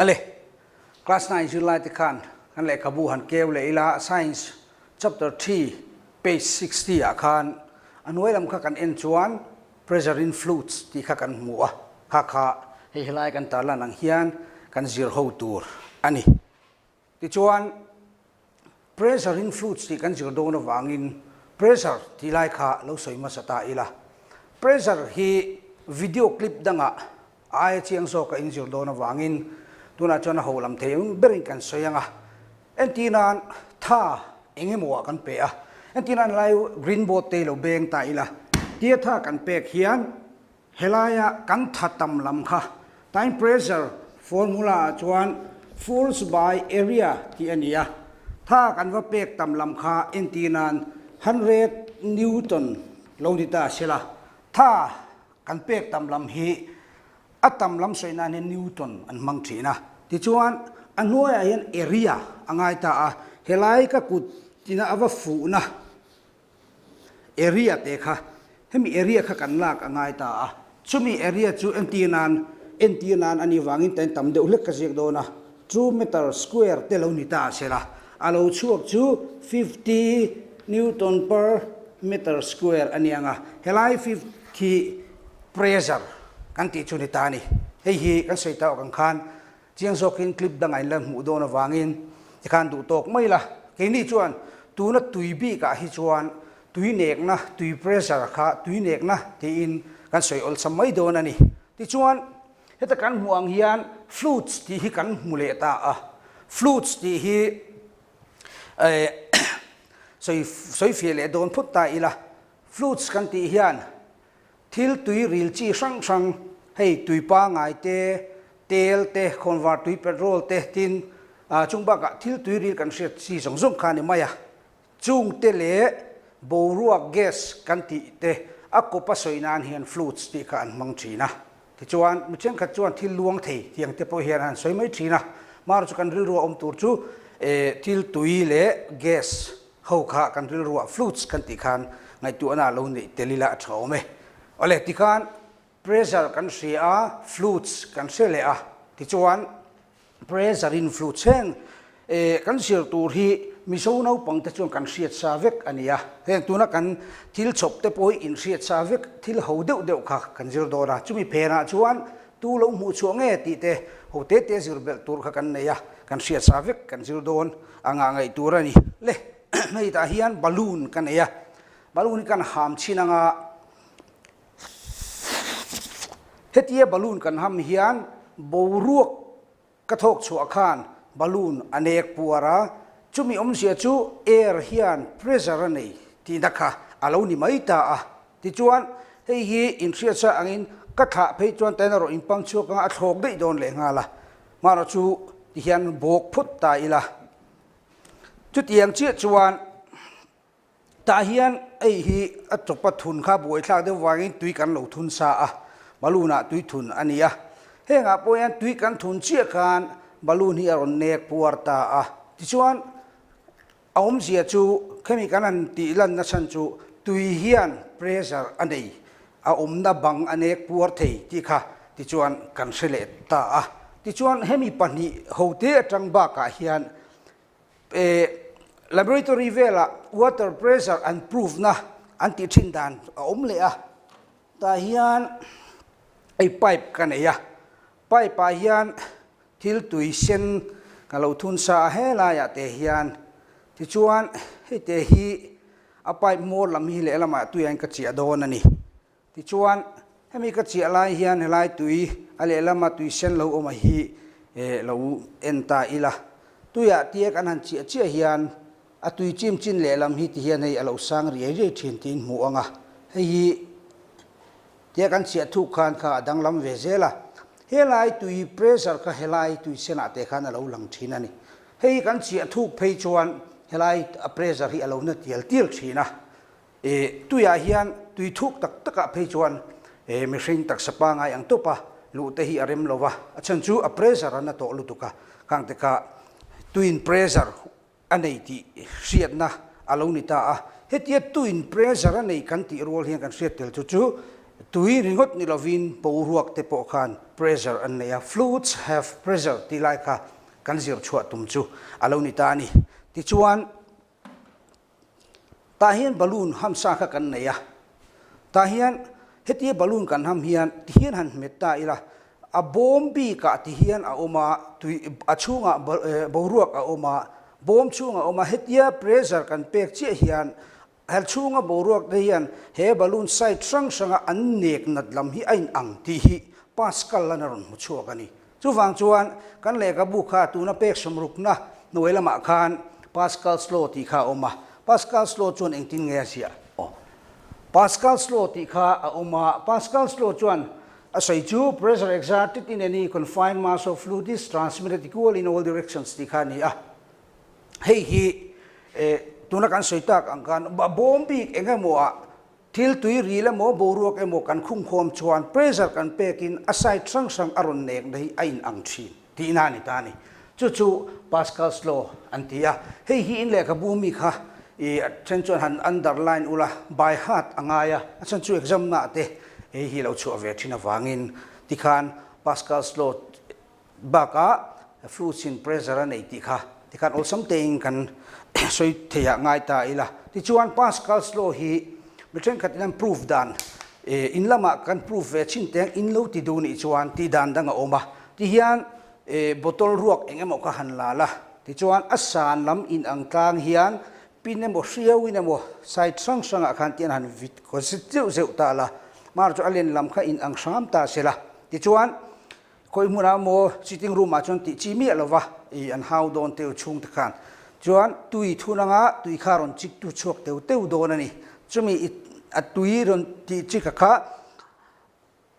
Ale, class 9 zirlai te khan kan lehkhabu han keu leh ila Science chapter 3 page 60 ah khan a hnuai lam kha kan en chuan pressure in fluids tih kha kan hmu a, kha kha hei helai kan tarlan ang hian kan zir ho tur a ni. Tichuan, pressure in fluids tih kan zir dawn avangin pressure tih lai kha lo sawi hmasa ta ila. Pressure hi video clip dangah a aia chiang zawka in zir dawn avangin tunah chuan a ho lam thei ang berin kan sawi ang a. Entir nan tha eng emaw ah kan pe a, entir nan lai green board te lo beng ta ila, tia tha kan pek hian Helaia kan tha tam lam kha time pressure formula ah chuan force by area tih a ni a, tha kan va pek tam lam kha entir nan 100 newton lo ni ta sela, tha kan pek tam lam hi a tam lam sawi nan hian newton an hmang thin a, tichuan a hnuaiah hian area a ngai ta a, helai ka kut tina a va fuhna Area te kha, hemi area kha kan lak a ngai ta a, chumi area chu entir nan, entir nan a nih vangin tain tam deuh hlek ka ziak dawn a, two meter square te lo ni ta a sela, a lo chhuak chu 50 newton per meter square a ni ang a, helai khi pressure kan tih chu ni ta a ni. Hei hi kan sawi tawk ang khan Chiang zawkin clip dangah in la hmuh dawn avangin tikhan duh tawk mai la. Keini chuan tuna tui bikah hi chuan tui nekna, tui pressure kha tui nekna tiin kan sawi awlsam mai dawn a ni. Tichuan heta kan hmuh ang hian fluids tih hi kan hmu leh ta a. Fluids tih hi sawi sawi fiah leh dawn phawt ta ila. Fluids kan tih hian Thil tui ril chi hrang hrang, hei tui pangai te, tel te, khawnvar tui petrol te tin chung bakah thil tui ril kan hriat chi zawng zawng kha a ni mai a. Chung te leh boruak gas kan tih te a kawp a sawi nan hian fluids tih kha an hmang thin a. Tichuan mi thenkhat chuan thil luang thei tiang te pawh hian an sawi mai thin a. Mar chu kan rilru a awm tur chu thil tui leh gas Ho kha kan rilruah flutes kan tih khan ngaihtuahna a lo neih tel ila a tha awm e. Awle, tikhan pressure kan hria a, flutes kan hre leh a, tichuan pressure in flutes heng kan zir tur hi Mizo naupang te chuan kan hriat sa vek a ni a. Heng tuna kan thil chhawp te pawh hi inhriat sa vek thil ho deuh deuh kha kan zir dawn a, chumi phenah chuan tu lo hmuh chhuah nge tih te ho te te zir belh tur kha kan nei a, kan hriat sa vek kan zir dawn. A ngah ngaih tur a ni. Le, hei tah hian balloon ka nei a, balloon hi kan ham chhin anga hetia balloon kan ham hian boruak ka thawk chhuah khan balloon a nek puar a, chumi awmzia chu air hian pressure a nei tihna kha a lo ni mai ta a. Tichuan, hei hi inhriatsa angin ka thlah phei chuan taina rawh inpang chhuak anga a thlawk daih dawn leh nghal a. Hmanraw chu ti hian bawk phawt ta ila. Chutiang chiah chuan tah hian hei hi a chawpa thun kha buaithlak deuh vangin tui kan lo thun sa a, balloon ah tui thun a ni a. Hengah pawh hian tui kan thun chiah khan balloon hi a rawn nek puar ta a. Tichuan a awmzia chu khemi kan han tih lanna chhan chu tui hian pressure a nei, a awmna bang a nek puar thei tih kha tichuan kan hre leh ta a. Tichuan hemi pahnih hote atang bakah hian laboratory velah water pressure an prove na an tih thin dan a awm leh a. Tah hian hei pipe ka nei a, pipe ah hian Thil tui sen ka lo thun sa a helaiah te hian tichuan hei te hi a pipe hmawr lam hi lehlamah tuiah hian ka chiah dawn a ni. Tichuan hemi ka chiah lai hian helai tui a lehlama tui sen lo awm a hi lo en ta ila. Tuiah tia kan han chiah chiah hian a tui chim chin lehlam hi ti hian hei a lo sang riai riai thin tiin hmuh ang a, hei hi Tia kan chhiah thuk khan kha a danglam ve zel a, helai tui pressure kha helai tui senah te khan a lo lang thin a ni. Hei kan chhiah thuk phei chuan helai a pressure hi a lo na tial tial thin a. E tuiah hian tui thuk tak takah phei chuan e mihring taksa pangai ang tawpa luh te hi a rem lo va, a chhan chu a pressure a na tawh lutuk a, khang te kha tuiin pressure a nei tih hriatna a lo ni ta a. Hetia tuin pressure a nei kan tih rual hian kan hriat tel chu chu Tui ringawt ni lovin boruak te pawh khan pressure an nei a, fluids have pressure tih lai kha kan zir chhuah tum chu a lo ni ta a ni. Tichuan, tah hian balloon hamsa kha kan nei a, tah hian hetia balloon kan ham hian tihian han hmet ta ila, a bawm bikah tihian a awm a, tui a chhungah boruak a awm a, bawm chhungah a awm a, hetia pressure kan pek chiah hian Hel chhunga boruak te hian he balloon side hrang hranga an nek nat lam hi a in ang tih hi Pascal an a rawn hmu chhuak a ni. Chuvang chuan kan lehkhabu kha tuna pek sawmrukna hnuai lamah khan Pascal's Law tih kha a awm a. Pascal's Law chuan engtin nge a ziah? Aw. Pascal's Law tih kha a awm a. Pascal's Law chuan a sawi chu pressure exerted in any confined mass of fluid is transmitted equally in all directions tih kha a ni a. Hei hi tuna kan sawi tak ang khan bawm bik eng emaw ah thil tui ril emaw boruak emaw kan khungkhawm chuan pressure kan pekin a side hrang hrang a rawn nek na hi a in ang thin tihna a ni ta a ni. Chu chu Pascal's law an ti a. Hei hi in lehkhabu mi kha i a then chuan han underline ula by heart a ngai a, a chhan chu exam na te hei hi lo chhuah ve thin avangin tikhan Pascal's law Bakah flu chin pressure a nei tih kha tikhan awlsam tein kan sawi theiah ngai ta ila. Tichuan Pascal's law hi mi thenkhatin an proof dan in lamah kan proof ve chin teng in lo ti duh nih chuan tih dan dang a awm a. Tihian bottle ruak eng emaw kha han la la. Tichuan a san lam in ang tlang hian pin emaw hriau in emaw side hrang hrangah khan tian han vit zeuh zeuh ta la. Mar chu a len lam kha in ang hram ta se la. Tichuan Khawi hmunah maw sitting room ah chuan tih chi miah lova i an hau dawn teu chhung te khan chuan tui thun anga tui kha rawn chik tu chhuak teu teu dawn a ni. Chumi i a tui rawn tih chik a kha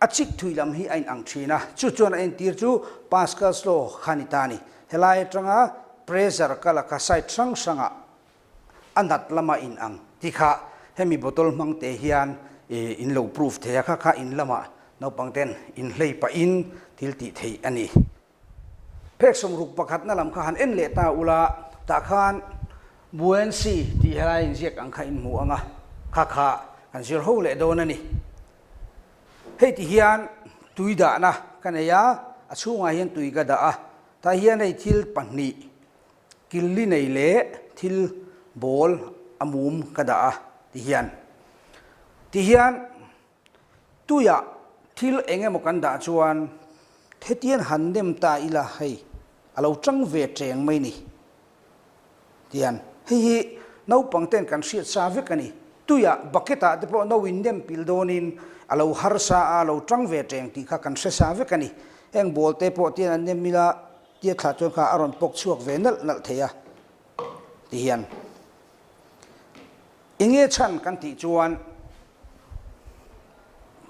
a chik thui lam hi a in ang thin a, chu chuan a entir chu Pascal's law kha ni ta a ni. Helai atanga pressure ka la kha side hrang hrangah a nat lama in ang ti kha hemi bottle hmang te hian in lo proof thei a, kha kha in lamah naupang ten in hlei pahin thil tih theih a ni. Phek sawmruk pakhatna lam kha han en leh ta ula, tah khan buoyancy tih helai inziak ang kha in hmu ang a, kha kha kan zir ho leh dawn a ni. Hei ti hian tui dahna ka nei a, a chhungah hian tui ka dah a, tah hian hei thil pahnih Killi nei leh thil bawl a mum ka dah a ti hian. Ti hian tuiah thil eng emaw kan dah chuan hetian han nem ta ila hei a lo tang ve teng mai ni tian hei hi naupang ten kan hriat sa vek a ni. Tuiah bucket ah te pawh no in nem pil dawnin a lo harsa a a lo tang ve teng tih kha kan hre sa vek a ni. Heng bawl te pawh tian an nem ila Tia thlah chuan kha a rawn pawk chhuak ve nalh nalh thei a ti hian enge chhan kan tih chuan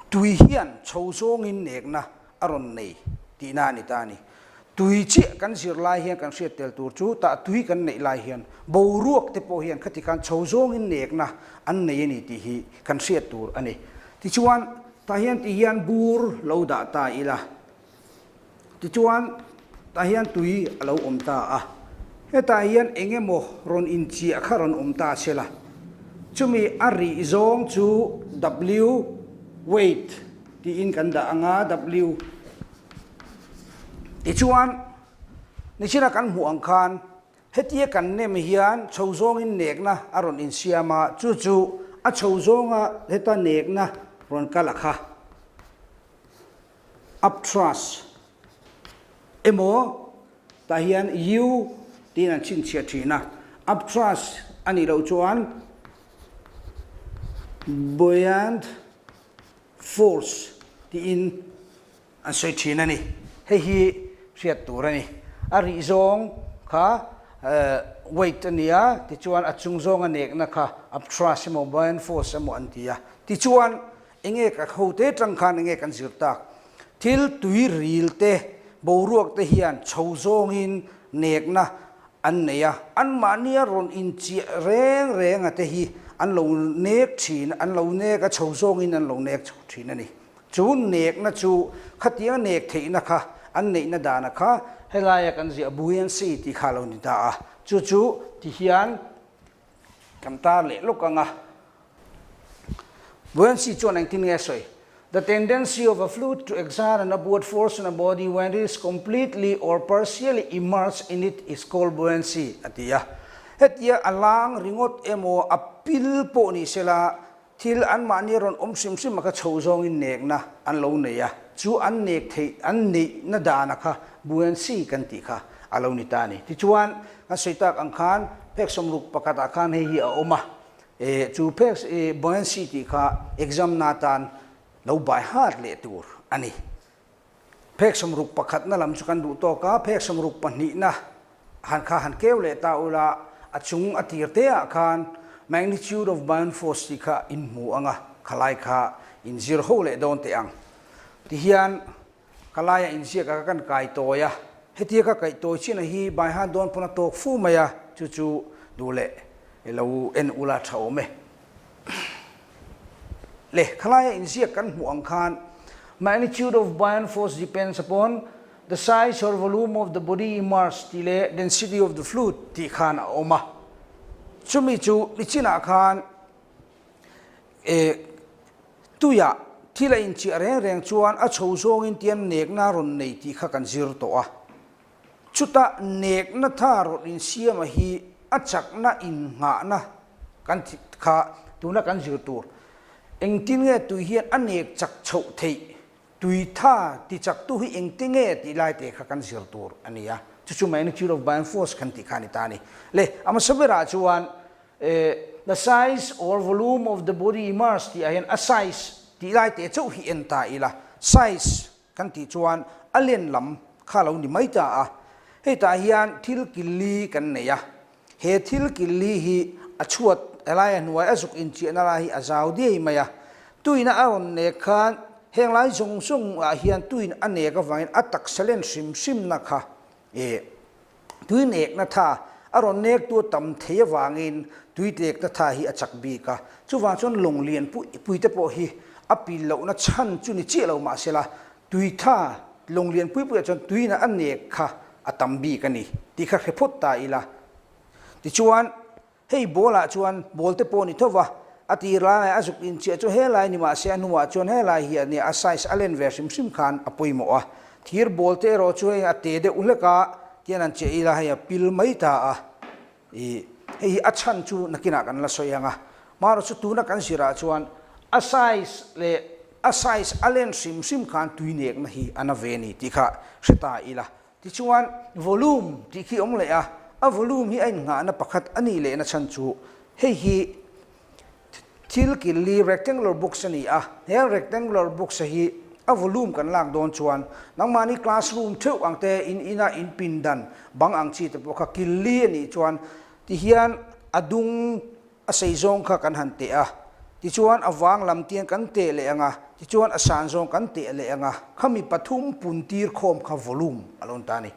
tui hian chho zawngin nekna a rawn nei tihna a ni ta a ni. Tui chiah kan zir lai hian kan hriat tel tur chu tah tui kan neih lai hian boruak te pawh hian khati khan chho zawngin nekna an nei a ni tih hi kan hriat tur a ni. Tichuan tah hian ti hian bur lo dah ta ila. Tichuan, tah hian tui a lo awm ta a. Hetah hian eng emaw rawn inchiah kha rawn awm ta se la. Chumi a rih zawng chu W, weight, tiin kan dah ang a, W. Tichuan, nichina kan hmuh ang khan hetia kan nem hian chho zawngin nekna a rawn insiam a, chu chu a chho zawnga heta nekna rawn kal a kha. Upthrust emaw tah hian U tiin an chhinchhiah thin a, upthrust a nih loh chuan buoyant force tiin an sawi thin a ni. Hei hi hriat tur a ni. A rih zawng kha weight a ni a, tichuan a chung zawnga nekna kha upthrust emaw buoyant force emaw an ti a. Tichuan Enge ka hote tang khan enge kan zir tak? Thil tui ril te, boruak te hian chho zawngin nekna an nei a, anmahnia rawn inchiah reng reng a te hi an lo nek thin, an lo nek a, chho zawngin an lo nek chho thin a ni. Chu nekna chu khatianga nek theihna kha an neihna dana kha helaia kan ziah buoyancy tih kha a lo ni ta a, chu chu ti hian Kan tar leh lawk ang a. Buoyancy chuan engtin nge a sawi? The tendency of a fluid to exert an upward force on a body when it is completely or partially immersed in it is called buoyancy, a ti a. Hetia a lang ringawt emaw a pil pawh ni sela, thil anmahni rawn awm hrim hrim a kha chho zawngin nekna an lo nei a, chu an nek theih an neihna dana kha buoyancy kan tih kha a lo ni ta a ni. Tichuan, kan sawi tak ang khan phek 60 pakhatah khan hei hi a awm a, E, chu phek e, buoyancy tih kha exam na atan lo bai hat leh tur a ni. Phek 60 pakhatna lam chu kan duh tawk a, phek 60 pahnihna han kha han keu leh ta ula, a chung a tir te ah khan magnitude of buoyant force tih kha in hmu ang a, khalai kha in zir ho leh dawn teh ang. Tihian Ka laia inziak a ka kan kai tawi a, hetia ka kaih tawi chin a hi bai han dawn pawn a tawk fu mai a, chu chu duh leh i lo en ula tha awm e. Le, khalaia inziak kan hmuh ang khan Magnitude of buoyant force depends upon the size or volume of the body immersed tih leh density of the fluid tih khan a awm a, chumi chu nichinah khan E, tuiah thil a inchiah reng reng chuan a chho zawngin tian nekna rawn nei tih kha kan zir tawh a. Chutah nekna tha rawn insiama hi a chakna innghahna kan thi kha tuna kan zir tur. Engtin nge tui hian a nek chak chhoh theih? Tui tha ti chaktu hi engtin nge tih lai te kha kan zir tur a ni a. Chu chu magnitude of buoyant force kan tih kha a ni ta a ni. Le, a hmasa berah chuan The size or volume of the body immersed tih ah hian a size tih lai teh chauh hi en ta ila, size kan tih chuan a len lam kha lo ni mai ta a. Hei tah hian thil killi kan nei a, he thil killi hi a chhuat helai a hnuai a zuk inchiahna lai hi a zau diai mai a. Tuina a rawn nek khan heng lai zawng zawng ah hian tuin a nek avangin a taksa len hrim hrimna kha Tui nekna tha a rawn nektu a tam thei avangin tui tlekna tha hi a chak bik a, chuvang chuan lawng lian pui te pawh hi a pil lohna chhan chu ni chiah lo mahsela tui tha lawng lian pui puiah chuan tuina a nek kha a tam bik a ni tih kha hre phawt ta ila. Tichuan. Hei ball ah chuan ball te pawh a ni tho va, a tir lai a zuk inchiah chu helai ni mahse a hnuah chuan helai hi a nia, a size a len ve hrim hrim khan a pawimawh a. Thir ball te erawh chu hei a te deuh hlek a, tian an chiah ila hei a pil mai ta a, ih hei hi a chhan chu nakinah kan la sawi ang a. Marawh chu tuna kan zirah chuan a size leh a size a len hrim hrim khan tui nekna hi a na ve a ni tih kha hre ta ila. Tichuan, volume tih khi awm leh a, a volume hi a innghahna pakhat a nih lehna chhan chu hei hi thil killi rectangular box a ni a, he rectangular box a hi a volume kan lak dawn chuan nangmahni classroom theuh ang te in ina in pindan bang ang chi te pawh kha killi a nih chuan tihian a dung A sei zawng kha kan han teh a, tichuan a vang lam tiang kan teh leh ang a, tichuan a san zawng kan teh leh ang a, khami pathum pun tir khawm kha volume a lo ni ta a ni.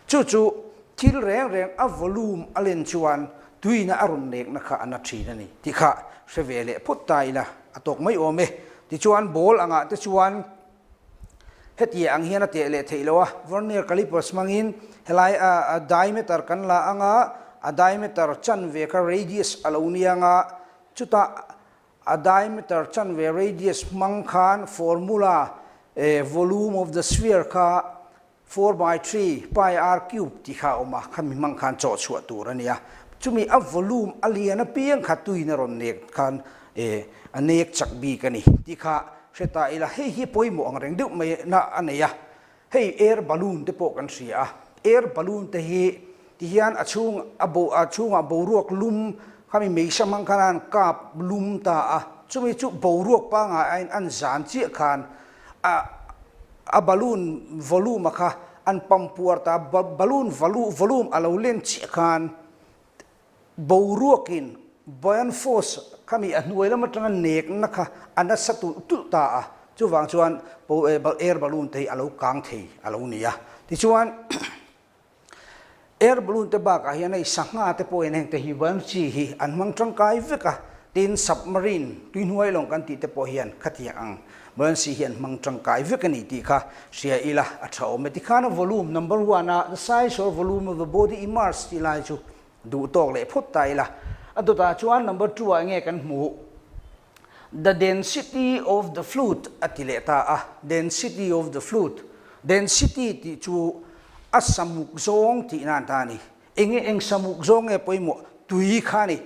Chu chu thil reng reng a volume a len chuan tuina a rawn nekna kha a na thin a ni tih kha hre ve leh phawt ta ila a tawk mai awm e. Tichuan ball angah te chuan Hetiang ang hian a teh leh theih lo a, vernier calipers hmangin helai a diameter kan la ang a, a diameter chanve kha radius a lo nia ang a, chutah a diameter chanve radius hmang khan formula volume of the sphere kha 4/3 pi r cube tih kha a awm a, khami hmang khan chawh chhuah tur a ni a. Chumi a volume a lian apiang kha tuin a rawn nek khan a nek chak bik a ni tih kha hre ta ila, hei hi pawimawh ang reng deuh mai na a nei a. Hei air balloon te pawh kan hria a, air balloon te hi tihian a chhung a bo a chhungah boruak lum khami meisa hmang khan a han kap lum ta a, chumi chu boruak pangngai aiin an zan chiah khan a a balloon volume a kha an pump puar ta, balloon volume a lo len chiah khan boruakin buoyant force khami a hnuai lam atanga nekna kha a nasa tulh tulh ta a, chuvang chuan air balloon te hi a lo kang thei a lo ni a. Tichuan Air balloon te bakah hian hei sangha te pawhin heng te hi buoyancy hi an hmang tangkai vek a, tin submarine tuihnuai lawng kan tih te pawh hian khatiang ang buoyancy hi an hmang tangkai vek a ni tih kha hria ila a tha awm e. Tikhan a volume number one a the size or volume of the body immersed tih lai chu duh tawk leh phawt ta ila. A dawtah chuan number two ah enge kan hmuh? The density of the fluid a ti leh ta a, density of the fluid, density tih chu a samuk zawng tih nan ta a ni. Enge eng samuk zawng nge pawimawh? Tui kha a ni.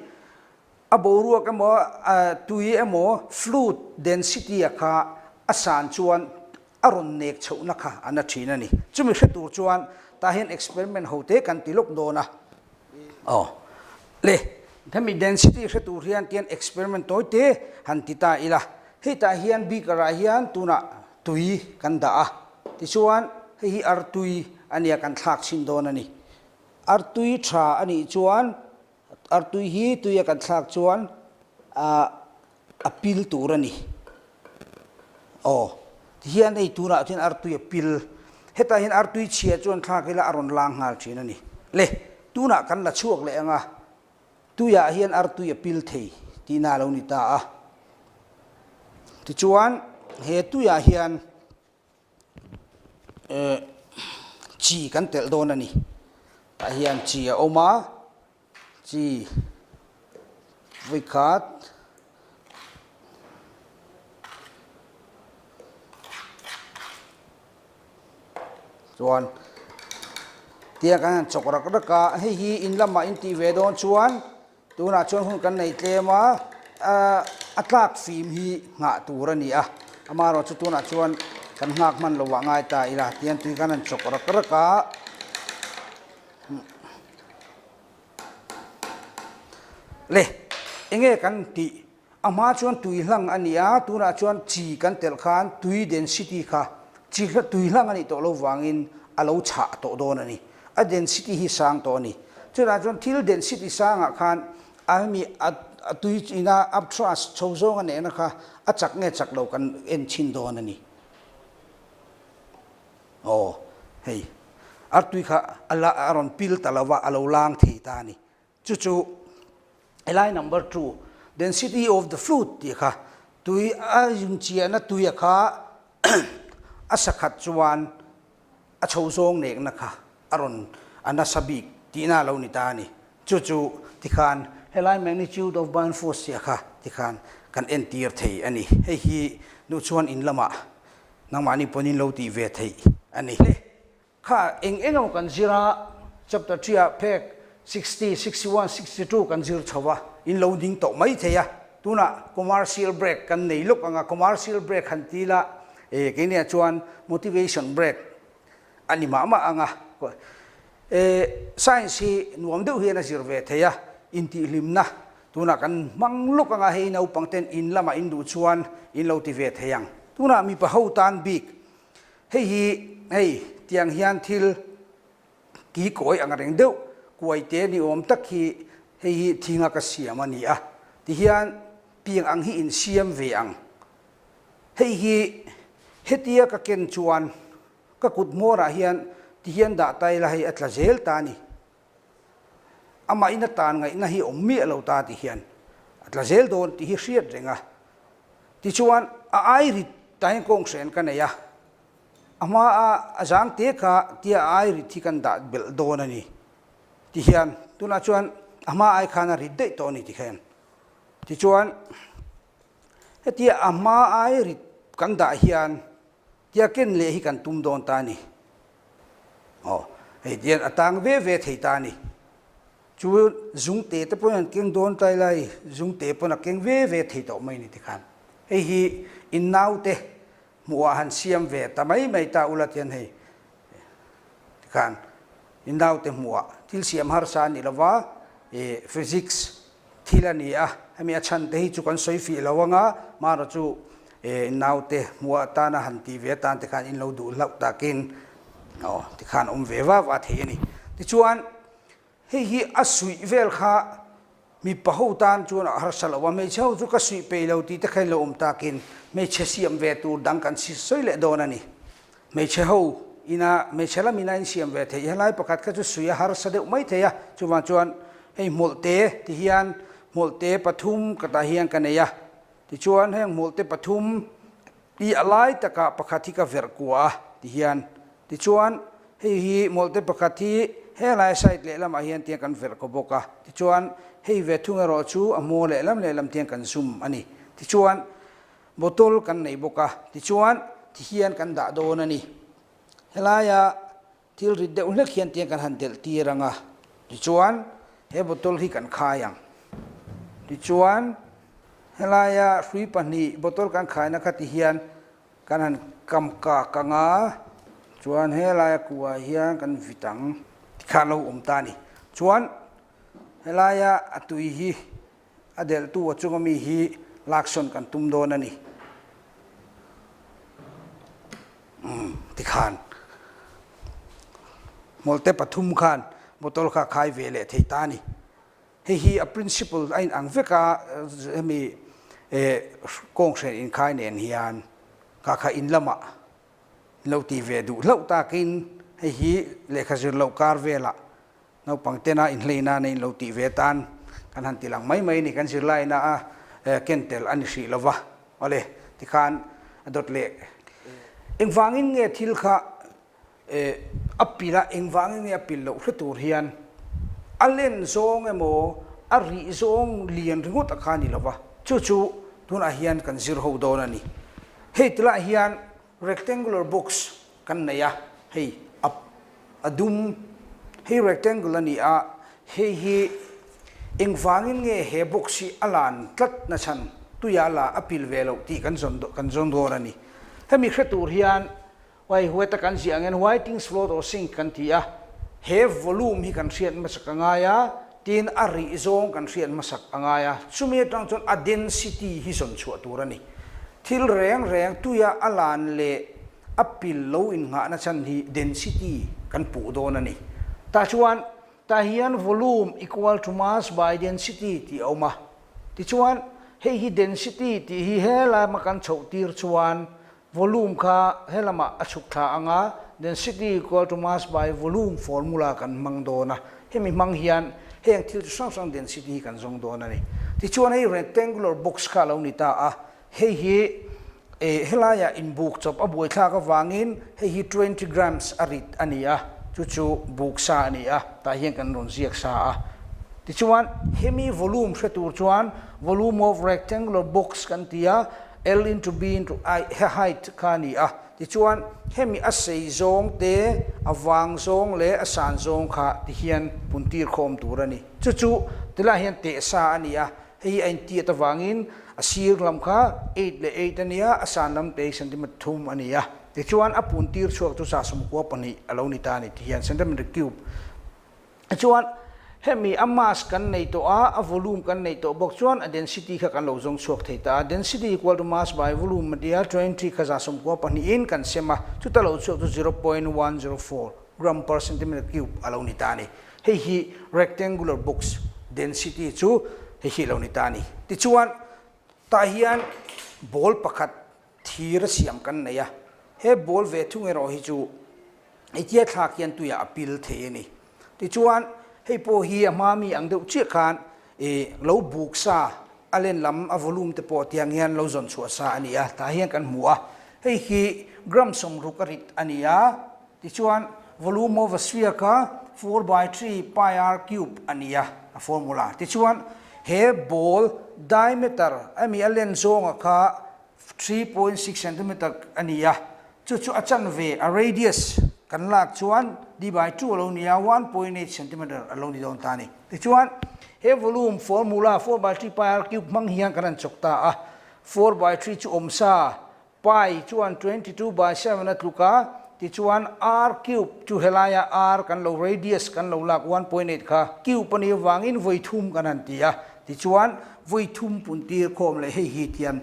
A boruak emaw tui emaw fluid density a kha a san chuan a rawn nek chhohna kha a na thin a ni. Chumi hre tur chuan tah hian experiment ho te kan ti lawk dawn a. Aw le, hemi density hre tur hian tian experiment tawi te han ti ta ila. Hei tah hian beaker ah hian tunah tui kan dah a, tichuan hei hi artui a nia kan thlak chhin dawn a ni. Artui tha a nih chuan artui hi tuia kan thlak chuan ah a pil tur a ni. Aw, tihian hei tunah chuan artui a pil. Hetah hian artui chhia chuan thlak ila a rawn lang nghal thin a ni. Le, tunah kan la chhuak leh ang a, tuiah hian artui a pil thei tihna a lo ni ta a. Tichuan, he tuiah hian chi kan telh dawn a ni. Tah hian chi a awm a. Chi vawikhat chuan tiang kan han chawk rak rak a, hei hi in lamah in tih ve dawn chuan tunah chuan hun kan nei tlem a, a tlak fim hi nghah tur a ni a, amaherawhchu chu tunah chuan kan nghak hman lo ah ngai ta ila tiang tui kan han chawk rak rak a. Le, enge kan tih? A hma chuan tui hlang a ni a, tunah chuan chi kan telh khan tui density kha chi tui hlang a nih tawh lo vangin a lo chhah tawh dawn a ni. A density hi sang tawh a ni. Chutah chuan thil density sangah khan a hemi a tui ina upthrust chho zawng a nehna kha a chak nge chak lo kan en chhin dawn a ni. Aw, hei, artui kha a la a rawn pil ta lo va, a lo lang thei ta a ni. Chu chu helai number two, density of the fluid tih kha tui a inchiahna tuia kha a sakhat chuan a chho zawng nekna kha a rawn a nasa bik tihna a lo ni ta a ni. Chu chu tikhan helai magnitude of buoyant force tih kha tikhan kan entir thei a ni. Hei hi nu chuan in lamah Nangmahni pawhin lo tih ve theih a ni. Kha eng eng emaw kan zir a, chapter 3 ah phek 60, 61, 62 kan zir chho a, in lo ding tawh mai thei a. Tunah commercial break kan nei lawk ang a, commercial break han ti ila, e keiniah chuan motivation break a ni mah mah ang a. E science hi nuam deuh hian a zir ve thei a, intihhlimna Tunah kan hmang lawk anga hei naupang ten in lamah in duh chuan in lo ti ve thei ang. Tunah mipa ho tan bik hei hi hei tiang hian thil ki kawi ang reng deuh kuai te ni awm tak hi hei hi thinga ka siam a ni a tihian piang ang hi in siam ve ang. Hei hi hetia ka ken chuan ka kut hmawrah hian tihian dah ta ila hei a tla zel ta a ni. Amah in a tan ngaihna hi awm miah lo ta ti hian a tla zel dawn tih hi hriat reng a. Tichuan a ai rit ta hian kawng hren ka nei a, a hma a a zang te kha tia a ai rit hi kan dah belh dawn a ni ti hian tunah chuan a hma ai khan a rit daih tawh a ni ti khan. Tichuan hetia a hma ai rit kan dah hian Tia ken leh hi kan tum dawn ta a ni. Aw, hei tian a tang ve ve thei ta a ni. Chu zungte te pawhin an keng dawn tlai lai, zungte pawn a keng ve ve thei tawh mai ni tikhan. Hei hi in naute hmuhah han siam ve ta mai mai ta ula tian hei tikhan in naute hmuhah thil siam harsa a ni lova, ih physics Thil a ni a, hemi a chhan te hi chu kan sawi fih lo anga, mahra chu naute hmuh atana han tih ve atan te khan in lo duh hlauh takin aw tikhan awm ve va va thei a ni. Tichuan hei hi a suih vel kha mipa ho tan chuan a harsa lo a, hmeichhe ho chu ka suih peih lo tih te kha in lo awm takin hmeichhe siam ve tur dang kan sawi leh dawn a ni. Hmeichhe ho ina hmeichhe lam ina insiam ve theih helai pakhat kha chu sui a harsa deuh mai thei a, chuvang chuan hei hmawlhte ti hian hmawlhte pathum ka tah hian ka nei a, tichuan heng hmawlhte pathum hi a lai takah pakhat hi ka verh kua a ti hian, tichuan hei hi hmawlhte pakhat hi helai side lehlamah hian tiang kan verh kaw bawk a, tichuan hei ve thung erawh chu a hmaw lehlam lehlam tiang kan zum a ni, tichuan. Bottle kan nei bawk a, tichuan ti hian kan dah dawn a ni. Helaia thil rit deuh hlek hian tiang kan han delh tir ang a, tichuan he bottle hi kan khai ang. Tichuan helaia hrui pahnih bottle kan khaina kha ti hian kan han kam kak ang a, chuan helaia kuah hian kan vit ang tikhan lo awm ta a ni. Chuan helaia a tui hi A delhtu a chunga mi hi laksawn kan tum dawn a ni. Umm, tikhan hmawlte pathum khan bottle kha a khai ve leh thei ta a ni. Hei hi a principle a inang vek a, hemi kawnghren inkhai nen hian kha kha in lamah lo ti ve duh hlauh takin hei hi lehkha zir loh kar velah Naupang tena inhleina nei lo tih ve tan kan han ti lang mai mai a ni, kan zirlaina a ken tel a ni hrih lo va. Awle, tikhan a dawt leh. Engvangin nge thil kha a pil a, engvangin nge a pil loh hre tur hian a len zawng emaw a rih zawng lian ringawt a kha a ni lo va, chu chu tunah hian kan zir ho dawn a ni. Hei tilai hian Rectangular box kan nei a, hei a a dum, hei rectangle a ni a, hei hi engvangin nge he box hi a lan tlat na chhan tuia la a pil ve loh tih kan zawn kan zawn dawn a ni. Hemi hre tur hian wai huaita kan ziah angin why things float or sink kan ti a, he volume hi kan hriat hmasak a ngai a, tin a rih zawng kan hriat hmasak a ngai a, chumi atang chuan a density hi zawn chhuah tur a ni. Thil reng reng tuia a lan leh a pil lo innghahna chhan hi density kan puh dawn a ni. Tah chuan tah hian volume equal to mass by density tih a awm a. Tichuan hei hi density tih hi helama kan chhoh tir chuan Volume kha helamah a chhuk thla ang a, density equal to mass by volume formula kan hmang dawn a, hemi hmang hian heng thil chi hrang hrang density hi kan zawng dawn a ni. Tichuan hei rectangular box kha a lo ni ta a, hei hi eh helaiah inbuk chawp a buaithlak avangin hei hi 20 grams a rit a ni a, chu chu buk sa a ni a, tah hian kan rawn ziak sa a. Tichuan hemi volume hre tur chuan volume of rectangular box kan ti a, L into B into I he height kha a ni a, tichuan hemi a sei zawng te, a vang zawng leh a san zawng kha ti hian pun tir khawm tur a ni. Chu chu tilaiah hian teh sa a ni a, hei hi a intiat avangin a sir lam kha eight leh eight a ni a, a san lam te hi centimeter thum a ni a, tichuan a pun tir chhuak chu 192 a lo ni ta a ni ti hian centimeter cube Chuan hemi a mass kan nei tawh a, a volume kan nei tawh bawk chuan a density kha kan lo zawng chhuak thei ta a, density equal to mass by volume a tia, 20 kha 92 in kan sem a, chuta lo chhuak chu 0.104 gram per centimeter cube a lo ni ta a ni. Hei hi rectangular box density chu hei hi a lo ni ta a ni. Tichuan tah hian ball pakhat thir a siam kan nei a, he ball ve thung erawh hi chu Hetia thlak hian tuiah a pil thei a ni. Tichuan, hei pawh hi a hma mi ang deuh chiah khan ih lo buk sa, a len lam a volume te pawh tiang hian lo zawn chhuah sa a ni a, tah hian kan hmu a. Hei hi gram 60 a rit a ni a, tichuan volume of a sphere kha 4 by 3 pi r cube a ni a, a formula. Tichuan, he ball diameter a mi a len zawnga kha 3.6 centimeter a ni a, chu chu a chanve, a radius, kan lak chuan d by 2 a lo ni a, 1.8 centimeter a lo ni dawn ta a ni. Tichuan, he volume formula 4 by 3 pi r cube hmang hian kan han chawk ta a, 4 by 3 chu awm sa, pi chuan 22 by 7 a tluk a, tichuan r cube chu helaia r kan lo radius kan lo lak 1.8 kha cube a nih avangin vawi thum kan han ti a, Tichuan, vawi thum puntir khawm leh hei hi tian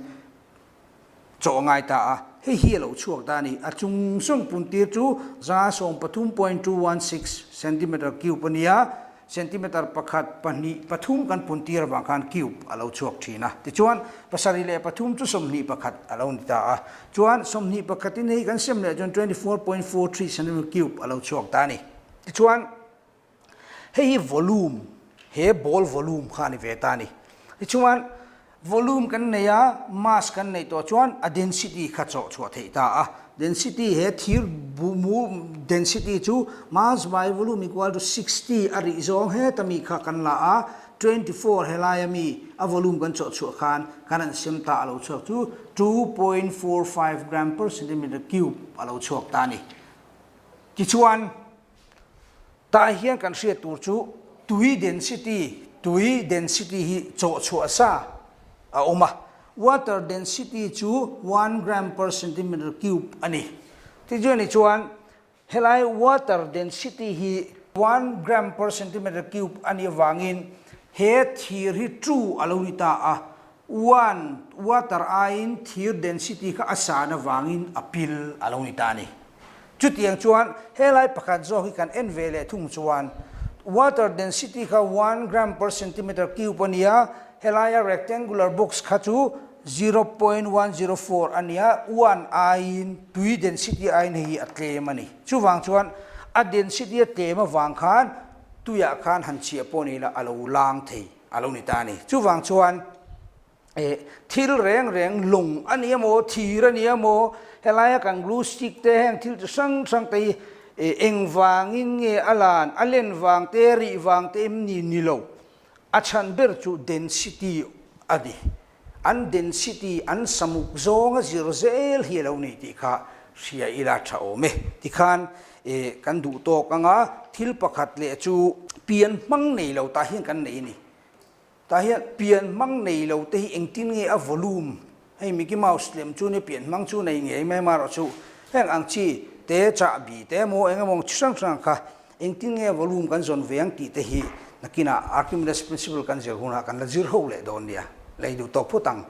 chawh a ngai ta a, hei hi a lo chhuak ta a ni. A chung sawng puntir chu 113.216 centimeter cube a ni a, centimeter pakhat, pahnih, pathum kan puntir avang khan cube a lo chhuak thin a. Tichuan, 73 chu 21 a lo ni ta a. Chuan, 21 in hei kan sem leh chuan 24.43 centimeter cube a lo chhuak ta a ni. Tichuan, Hei hi volume, he ball volume kha a ni ve ta a ni. Tichuan, volume kan nei a, mass kan neih tawh chuan a density kha chawh chhuah theih ta a. Density he thir bu mu density chu mass by volume equal to 60 a rih zawng heta mi kha kan la a. 24 helaia mi a volume kan chawh chhuah khan kan han sem ta a lo chhuak chu 2.45 gram per centimeter cube a lo chhuak ta a ni. Tichuan, tah hian kan hriat tur chu tui density, tui density hi chawh chhuah sa a awm a, water density chu one gram per centimeter cube a ni. Tichuan chuan Helai water density hi one gram per centimeter cube a nih avangin he thir hi true a lo ni ta a, one water aiin thir density kha a san avangin a pil a lo ni ta a ni. Chutiang chuan helai pakhat zawk hi kan en ve leh thung chuan water density kha one gram per centimeter cube a ni a, helaia rectangular box kha chu 0.104 a nia, one aiin tui density aiin hei hi a tlem a ni. Chuvang chuan a density a tlem avang khan tuiah khan han chhiah pawh ni ila a lo lang thei a lo ni ta a ni. Chuvang chuan eh thil reng reng lung a ni emaw, thir a ni emaw, helaia kan glue stick te heng thil chi hrang hrang te hi eh engvangin nge a lan, a len vang te, rih vang te em ni ni lo. A chhan ber chu density a ni. An density, an samuk zawnga zir zel hi a lo ni tih kha hria ila tha awm e. Tikhan eh kan duh tawk anga thil pakhat leh chu pian hmang nei lo tah hian kan nei a ni. Tah hian pian hmang nei lo te hi engtin nge a volume Hei Mickey Mouse lem chu nia pian hmang chu nei ngei mai marawh chu heng ang chi te chahbi te emaw eng emaw chi hrang hrang kha engtin nge volume kan zawn ve ang tih te hi nakinah Archimedes principle kan zir hunah kan la zir ho leh dawn nia lei duh tawk phut ang.